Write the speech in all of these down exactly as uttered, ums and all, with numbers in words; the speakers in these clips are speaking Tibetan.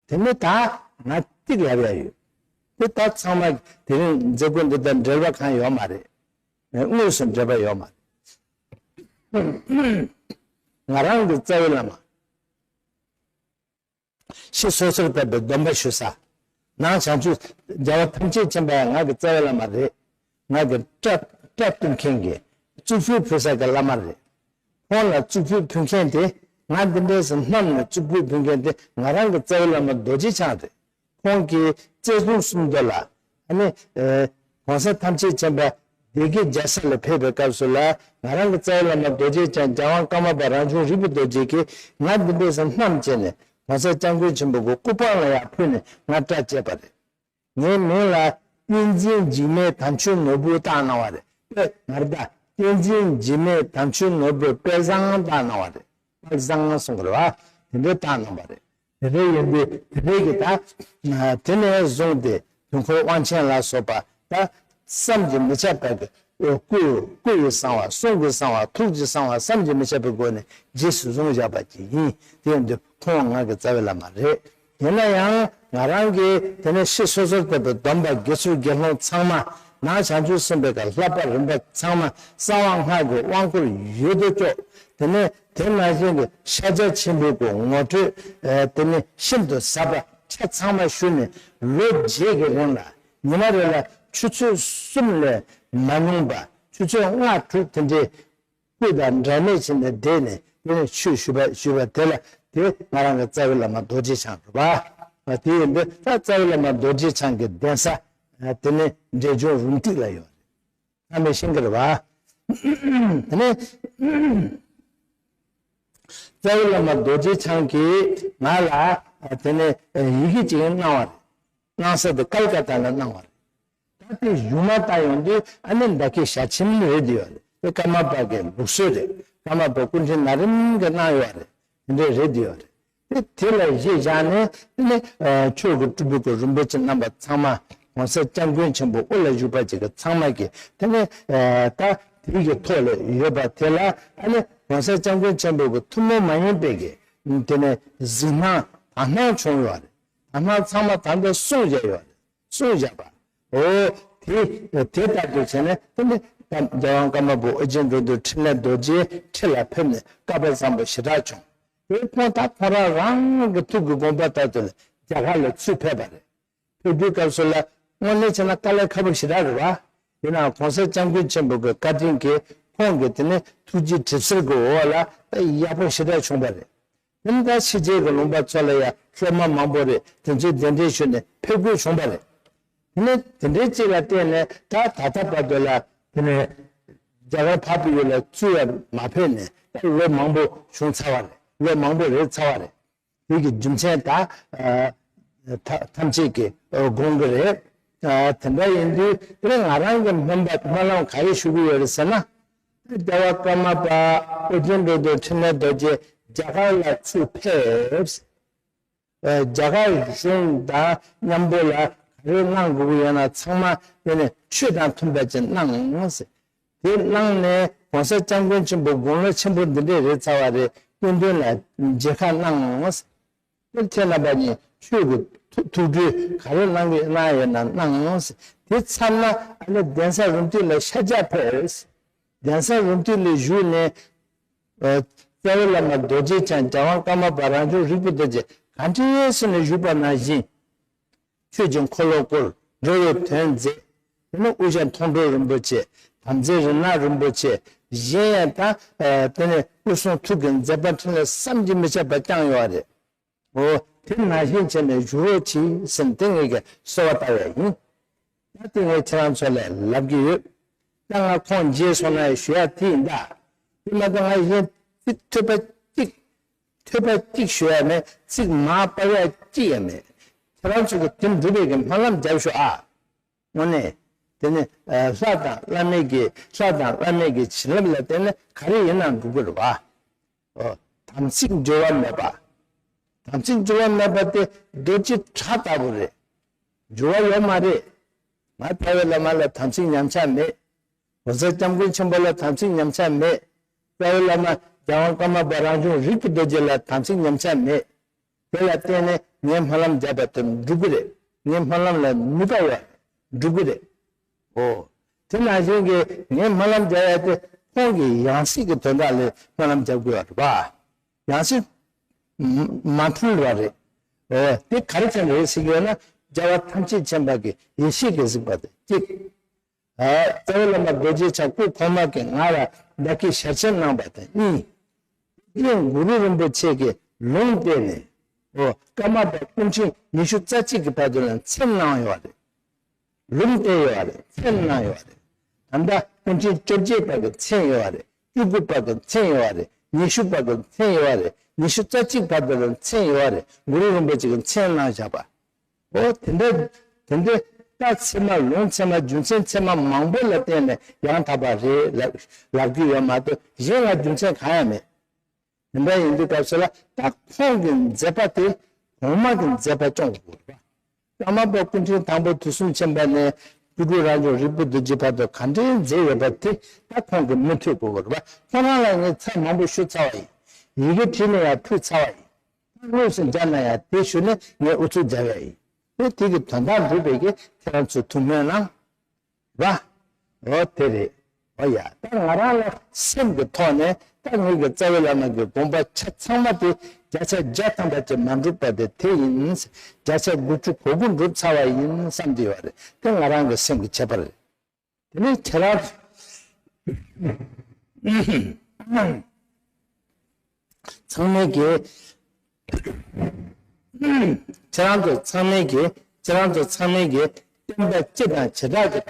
དེ་ནི་ད་ང་གཅིག་ལབ་ཡ་ཡོད། དེ་ད་ཚང་མ་དེ་རིང་མཛད་སྒོ་འདི་དང་འབྲེལ་བ་གང་ཡོད་མ་རེད། དངོས་སུ་འབྲེལ་བ་ཡོད་མ་རེད། ང་རང་གི་རྩ་བའི་བླ་མ། ཕྱི་སོ་སོར་བབས་པའི་སྡོམ་པ་ཞུ་ས། ནང་བྱང་ཆུབ་རྒྱལ་བ་ཐམས་ཅད་མཁྱེན་པ་ཡང་ང་གི་རྩ་བའི་བླ་མ་རེད། ང་གི་སྐྲ་སྐྲ་གཏུབ་མཁན་གྱི་གཙུག་ཕུད་ཕུལ་ས་གི་བླ་མ་རེད། ཁོང་ལ་གཙུག་ཕུད་ཕུལ་མཁན་དེ། ང་འདི་འདྲས་སུ་བསྣམས་ནས་གཙུག་ཕུད་ཕུལ་མཁན་དེ་ང་རང་གི་རྩ་བའི་བླ་མ་རྡོ་རྗེ་འཆང་རེད། ཁོང་གིས་རྩེ་གསུམ་སུམ་མདོ་ལ། ཨ་ནི། ཨེ། གོང་ས་ཐམས་ཅད་མཁྱེན་པ་སྡེ་དགེ་རྒྱལ་ས་ལ་ཕེབས་པའི་སྐབས་སུ་ལ། ང་རང་གི་རྩ་བའི་བླ་མ་རྡོ་རྗེ་འཆང་རྒྱལ་དབང་ཀརྨ་པ་རང་བྱུང་རིག་པའི་རྡོ་རྗེ་གིས་ང་འདི་འདྲས་སུ་བསྣམས་བྱས་ནས་གོང་ས་སྐྱབས་མགོན་ཆེན་པོ་གི་སྐུ་པང་ལ་ཡར་ཕུལ་ནས་ང་སྐྲ་བཅད་པ་རེད། ངའི་མིང་ལ་བསྟན་འཛིན་འཇིགས་མེད་དམ་ཆོས་ནོར་བུ་བཏགས་གནང་བ་རེད། དཔེ་ང་རང་ད་བསྟན་འཛིན་འཇིགས་མེད་དམ་ཆོས་ནོར་བུ་དཔལ་བཟང་བཏགས་གནང་བ་རེད། དཔལ་བཟང་གསུང་གི་རེད་བ། དེ་འདྲའི་བཏགས་གནང་བ་རེད། དེ་འདྲའི་ཡིན་དུས་དེ་འདྲའི་གི་ད། དེ་ནས་བཟུང་སྟེ་དུས་འཁོར་དབང་ཆེན་ལ་སོགས་པ་ད་བསམ་གྱིས་མི་ཁྱབ་པའི་གི་སྐུ་སྐུ་ཡི་གསང་བ། གསུང་གི་གསང་བ། ཐུགས་ཀྱི་གསང་བ། བསམ་གྱིས་མི་ཁྱབ་པའི་སྒོ་ནས་རྗེས་སུ་བཟུང་བཞག་པ་ཅིག་ཡིན། དེ་ཡིན་དུས་ཁོང་ང་གི་རྩ་བའི་བླ་མ་རེད། ཡིན་ན་ཡང་ང་རང་གིས་དེ་ནས་ཕྱི་སོ་སོར་བབས་པའི་སྡོམ་པ་དགེ་ཚུལ་དགེ་སློང་ཚང་མ། ནང་བྱང་ཆུབ་སེམས་དཔའི་གི་བསླབ་པ་རིམ་པ་ཚང་མ་གསང་བ་སྔགས་ཀྱི་དབང་བསྐུར་ཡོད་དོ་ཅོག་དེ་ནས་དེ་ནང་བཞིན་གྱི་ཤཱཀྱ་ཆེན་པོའི་གི་ངོ་སྤྲོད། ཨ། དེ་ནས་ཤིན་ཏུ་ཟབ་པ་ཆ་ཚང་མ་ཞུས་ནས་ལོ་བརྒྱད་ཀྱི་རིང་ལ་ཉི་མ་རེ་ལ་ཆུ་ཚོད་གསུམ་ལས་མ་ཉུང་བ། ཆུ་ཚོད་ལྔ་དྲུག་དེ་འདྲའི་སྐུ་དང་འབྲལ་མེད་བྱས་ནས་བསྡད་ནས། དེ་ནས་ཆོས་ཞུས་པ་ཞུས་པ་དེ་ལ། དེ་ང་རང་གི་རྩ་བའི་བླ་མ་རྡོ་རྗེ་འཆང་རེད་པ། དེ་ཡིན་དུས་ད་རྩ་བའི་བླ་མ་རྡོ་རྗེ་འཆང་གི་གདན་ས། དེ་ནས་འབྲས་ལྗོངས་རུམ་བཏེག་ལ་ཡོད་རེད། ཨ་མའི་ཤིང་གི་རེད་པ། དེ་ནས་རྩ་བའི་བླ་མ་རྡོ་རྗེ་འཆང་གིས་ང་ལ་དེ་ནས་ཡི་གེ་ཅིག་གནང་བ་རེད། གནང་ས་དེ་ཀལ་ཀ་ཏ་ལ་གནང་བ་རེད། ད་དེ་གཞུག་མ་ལྟ་ཡོང་དུས་ཨ་ནི་ད་གིན་ཞལ་ཆེམས་རེད་དེ་ཡོད་རེད། དེ་ཀརྨ་པ་གི་ལུགས་སྲོལ་རེད། ཀརྨ་པ་སྐུ་ཕྲེང་ན་རིམ་གྱིས་གནང་ཡོད་རེད། དེ་འདྲས་རེད་དེ་ཡོད་རེད། དེ་དེ་ལ་གཞི་བཞག་ནས་དེ་ནི་ཆོས་ཀྱི་སྤྲུལ་པའི་གི་རིན་པོ་ཆེ་རྣམ་པ་ཚང་མ། གོང་ས་སྐྱབས་མགོན་ཆེན་པོ་དབུ་ལ་བཞུགས་པ་ཅིག་གི་ཚང་མ་གིས་དེ་ནི་ད་དེ་གི་ཐོག་ལ་ཡོད་པ་དེ་ལ། ཨ་ནི་གོང་ས་སྐྱབས་མགོན་ཆེན་པོ་གི་ཐུན་མོང་མ་ཡིན་པའི་གི་དེ་ནི་གཟིགས་སྣང་དག་སྣང་བྱུང་ཡོད་རེད། དག་སྣང་ཚང་མ་ད་ལྟ་གསུངས་བཞག་ཡོད་རེད། གསུངས་བཞག་པ། འོ། དེ་དེ་ལྟར་དུ་བྱས་ནས་དེ་ནི་རྒྱལ་དབང་ཀརྨ་པ་ཨོ་རྒྱན་འགྲོ་འདུལ་འཕྲིན་ལས་རྡོ་རྗེ་ཁྲི་ལ་ཕེབས་ནས་སྐལ་པ་བཟང་པོ་ཞེ་དྲག་བྱུང་། དེ་ཁོང་ད་ཁོང་རང་རང་གི་ཐུགས་ཀྱི་དགོངས་པ་ལྟར་དུ་རྒྱ་གར་ལ་ཚུར་ཕེབས་པ་རེད། ཕེབས་དུས་སྐབས་སུ་ལ་དངོས་གནས་བྱས་ན་དཀའ་ལས་ཁག་པོ་ཞེ་དྲག་རེད་པ། ཡིན་ནའང་གོང་ས་སྐྱབས་མགོན་ཆེན་པོ་གི་བཀའ་དྲིན་གྱིས་ཁོང་གི་དེ་ནི་ཐུགས་རྗེ་གྲིབ་བསིལ་གྱི་འོག་ལ་ཡག་པོ་ཞེ་དྲག་བྱུང་བ་རེད། དེ་ནི་ད་ཕྱི་རྒྱལ་གྱི་ལུང་པ་ཚོ་ལ་ཡང་སློབ་མ་མང་པོ་རེད། དེ་ཚོས་གདན་འདྲེན་ཞུས་ནས་ཕེབས་དགོས་བྱུང་བ་རེད། དེ་ནི་དེ་འདྲའི་ཅིག་ལ་བརྟེན་ནས་ད་ད་ལྟ་བར་དུ་ལ་དེ་ནི་རྒྱ་གར་འཕགས་པའི་ཡུལ་ལ་ཚུར་ཡང་མ་ཕེབས་ནས་ད་ལོ་མང་པོ་བྱུང་ཚར་བ་རེད། ལོ་མང་པོ་རེད་ཚར་བ་རེད། དེ་གི་རྒྱུ་མཚན་ད་ཨ་ཐ་ཐམས་ཅད་ཀྱིས་དགོངས་ཀྱི་རེད། ཨ་དེ་འདྲ་ཡིན་དུས་དེ་ནི་ང་རང་གི་སྨོན་པ་སྨོན་ལམ་ག་རེ་ཞུ་གི་ཡོད་རེད་ཟེར་ན། རྒྱལ་བ་ཀརྨ་པ་ཨོ་རྒྱན་འགྲོ་འདུལ་འཕྲིན་ལས་རྡོ་རྗེ་རྒྱ་གར་ལ་ཚུར་ཕེབས། ཨ་རྒྱ་གར་གཞུང་དང་མཉམ་པོ་ལ་ག་རེ་གནང་དགོས་ཀྱི་ཡོད་ན་ཚང་མ་དེ་ནི་ཆོས་དང་མཐུན་པ་ཅིག་གནང་ཟེར། དེ་གནང་ནས་གོང་ས་སྐྱབས་མགོན་ཆེན་པོ་དགུང་ལོ་ཆེན་པོ་འདི་འདྲས་རེད་ཚར་བ་རེད། སྐུ་མདུན་ལ་མཇལ་ཁ་གནང་ཟེར། དེར་ཁྱེད་རྣམ་པ་གཉིས་ཆོས་ཀྱི་ཐུགས་ཐུགས་སྤྲུལ་ག་རེ་གནང་གི་གནང་ཡོད་ན་གནང་ཟེར། དེ་ཚར་ན་ཨ་ནི་གདན་ས་རུམ་བཏེག་ལ་ཤར་རྒྱག་ཕེབས། གདན་ས་རུམ་བཏེག་ལ་བཞུགས་ནས། ཨ་རྩ་བའི་བླ་མ་རྡོ་རྗེ་འཆང་རྒྱལ་དབང་ཀརྨ་པ་རང་བྱུང་རིག་པའི་རྡོ་རྗེ་ག་འདྲས་སེ་ནས་བཞུགས་པ་ནང་བཞིན། ཆོས་ཀྱི་འཁོར་ལོ་བསྐོར། འགྲོ་བའི་དོན་མཛད། དེ་ནས་དབུ་ཞྭ་མཐོང་གྲོལ་རིན་པོ་ཆེ། དམ་རྫས་རིག་སྣ་རིན་པོ་ཆེ། གཞན་ཡང་ད་ཨ་དེ་ནས་དབུ་གསུང་ཐུགས་ཀྱི་མཛད་པ་འཕྲིན་ལས་བསམ་གྱིས་མི་ཁྱབ་པ་བསྐྱངས་ཡོད་རེད། འོ་དེ་ནང་བཞིན་བྱས་ནས་བཞུགས་རོགས་གྱིས་ཟེར་ནས་དེ་ངེད་ཀྱིས་གསོལ་བ་བཏབ་ཡ་ཡིན། ད་དེ་ངས་ཁྱེད་རང་ཚོ་ལ་ལབ་ཀྱི་ཡོད། ད་ང་ཁོང་མཇལ་སོང་ན་ཞུ་ཡ་དེ་ཡིན་ད། དེ་མ་གཏོགས་ང་གཞན་ཚིག་ཐོས་པ་གཅིག་ཐོས་པ་གཅིག་ཞུ་ཡ་མེད། ཚིག་མར་སྤར་ཡ་གཅིག་ཡང་མེད། ཁྱེད་རང་ཚོ་གི་དེ་འགྲུབ་པའི་གི་སྨོན་ལམ་རྒྱབ་ཤོག་ཨ། དངོས་གནས། དེ་ནི་ལྷ་དང་བླ་མའི་གི་ལྷ་དང་བླ་མའི་གི་བྱིན་རླབས་ལ་བརྟེན་ནས་ག་རེ་ཡིན་ནའང་འགྲུབ་ཀྱི་རེད་བ། ཨོ། དམ་ཚིག་འགྱུར་བ་མེད་པ། དམ་ཚིག་འགྱུར་བ་མེད་པ་དེ་རྡོ་རྗེ་བྲག་ལྟ་བུ་རེད། འགྱུར་བ་ཡོད་མ་རེད། ང་རྩ་བའི་བླ་མ་ལ་དམ་ཚིག་ཉམས་ཆག་མེད། གོང་ས་སྐྱབས་མགོན་ཆེན་པོ་ལ་དམ་ཚིག་ཉམས་ཆག་མེད། རྩ་བའི་བླ་མ་རྒྱལ་དབང་ཀརྨ་པ་རང་བྱུང་རིག་པའི་རྡོ་རྗེ་ལ་དམ་ཚིག་ཉམས་ཆག་མེད། དེ་ལ་བརྟེན་ནས་ངས་སྨོན་ལམ་བརྒྱབ་པ་དེ་འགྲུབ་ཀྱི་རེད། ངའི་སྨོན་ལམ་ལ་ནུས་པ་ཡོད་རེད། འགྲུབ་ཀྱི་རེད། ཨོ། དེ་ནང་བཞིན་གྱི་ངས་སྨོན་ལམ་བརྒྱབ་ཡ་དེ་ཁོང་གི་ཡང་སྲིད་ཀྱི་དོན་དག་ལ་སྨོན་ལམ་བརྒྱབ་དགོས་པ་རེད་པ། ཡང་སྲིད་མ་མ་འཁྲུལ་བ་རེད། ཨོ། དེ་ག་རེ་བྱས་ནས་རེད་ཟེར་གྱི་ཡོད་ན། རྒྱལ་བ་ཐམས་ཅད་མཁྱེན་པ་གི་ཡེ་ཤེས་ཀྱིས་གཟིགས་པ་དེ་གཅིག། ཨ། རྩ་བའི་བླ་མ་རྡོ་རྗེ་འཆང་སྐུ་གོང་མ་གིས་ང་ལ་བདག་གིར་ཞལ་ཆེམས་གནང་བ་དང་གཉིས། དེ་གུ་རུ་རིན་པོ་ཆེ་གིས་ལུང་བསྟན་ནས། ཨོ། ཀརྨ་པ་སྐུ་ཕྲེང་ཉི་ཤུ་རྩ་གཅིག་གི་བར་དུ་ལ་མཚན་གནང་ཡོད་རེད། ལུང་བསྟན་ཡོད་རེད། མཚན་གནང་ཡོད་རེད། ད་ལྟ་སྐུ་ཕྲེང་བཅོ་བརྒྱད་པ་གི་མཚན་ཡོད་རེད། བཅུ་དགུ་པ་གི་མཚན་ཡོད་རེད། ཉི་ཤུ་པ་གི་མཚན་ཡོད་རེད། ཉི་ཤུ་རྩ་གཅིག་བར་དུ་ལ་མཚན་ཡོད་རེད། གུ་རུ་རིན་པོ་ཆེ་གིས་མཚན་གནང་བཞག་པ། ཨོ། དེ་འདྲ། དེ་འདྲ་ད་ཚད་མ་ལུང་ཚད་མ་རྒྱུ་མཚན་ཚད་མ་མང་པོ་ལ་བརྟེན་ནས་ཡང་དག་པ་རེད་ལབ་ལབ་ཀྱི་ཡོད་མ་གཏོགས། གཞན་ལ་རྒྱུ་མཚན་གང་ཡང་མེད། དེ་འདྲ་ཡིན་དུས་སྐབས་སུ་ལ་ད་ཁོང་གི་མཛད་པ་དེ་གོང་མ་གི་མཛད་པ་སྐྱོང་དགོས་པ། ཀརྨ་པ་སྐུ་ཕྲེང་དང་པོ་དུས་གསུམ་མཁྱེན་པ་ནས་སྤྲུལ་སྐུ་རང་བྱུང་རིག་པ་རྡོ་རྗེ་བར་དུ་ག་འདྲའི་མཛད་ཡོད་པ་དེ་ད་ཁོང་གིས་མུ་མཐུད་དགོས་པ་རེད་པ། ཁོང་རང་ལ་ངས་ཚར་མང་པོ་ཞུ་ཚར་བ་ཡིན། ཡི་གེ་བྲིས་ནས་ཡང་ཕུལ་ཚར་བ་ཡིན། དངོས་སུ་མཇལ་ན་ཡང་དེ་ཞུ་ནས་ངས་ཨུ་ཚུགས་རྒྱབ་ཡ་ཡིན། དེ་དེ་གི་དོན་དག་འགྲུབ་པའི་གི་ཁྱེད་རང་ཚོས་ཐུགས་སྨོན་གནང་། ར། འོ་དེ་རེད། འོ་ཡ། ད་ང་རང་ལ་སེམས་ཀྱི་ཐོག་ནས་ད་ངེད་ཀྱི་རྩ་བའི་བླ་མ་གི་དགོངས་པ་ཆ་ཚང་མ་དེ་བརྒྱ་ཆ་བརྒྱ་ཐམ་པ་ཅིག་མ་འགྲུབ་པ་དེ་དེ་ཡིན། བརྒྱ་ཆ་དགུ་བཅུ་གོ་དགུ་འགྲུབ་ཚར་བ་ཡིན་བསམ་གྱི་ཡོད་རེད། དེ་ང་རང་གི་སེམས་ཀྱི་ཁྱད་པར་རེད། དེ་ནས་ཁྱེད་རང་ཚང་མས་ཀྱི་ཁྱེད་རང་ཚོ་ཚང་མས་ཀྱི་ཁྱེད་རང་ཚོ་ཚང་མས་ཀྱི་བསྟན་པ་སྤྱི་དང་བྱེ་བྲག་གི་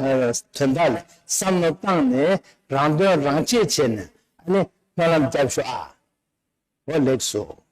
དོན་དག་ལ་བསམ་བློ་བཏང་ནས་རང་དོན་རང་གཅེས་བྱས་ནས་ཨ་ནི་སྨོན་ལམ་རྒྱབ་ཤོག་ཨ། འོ་ལེགས་སོ།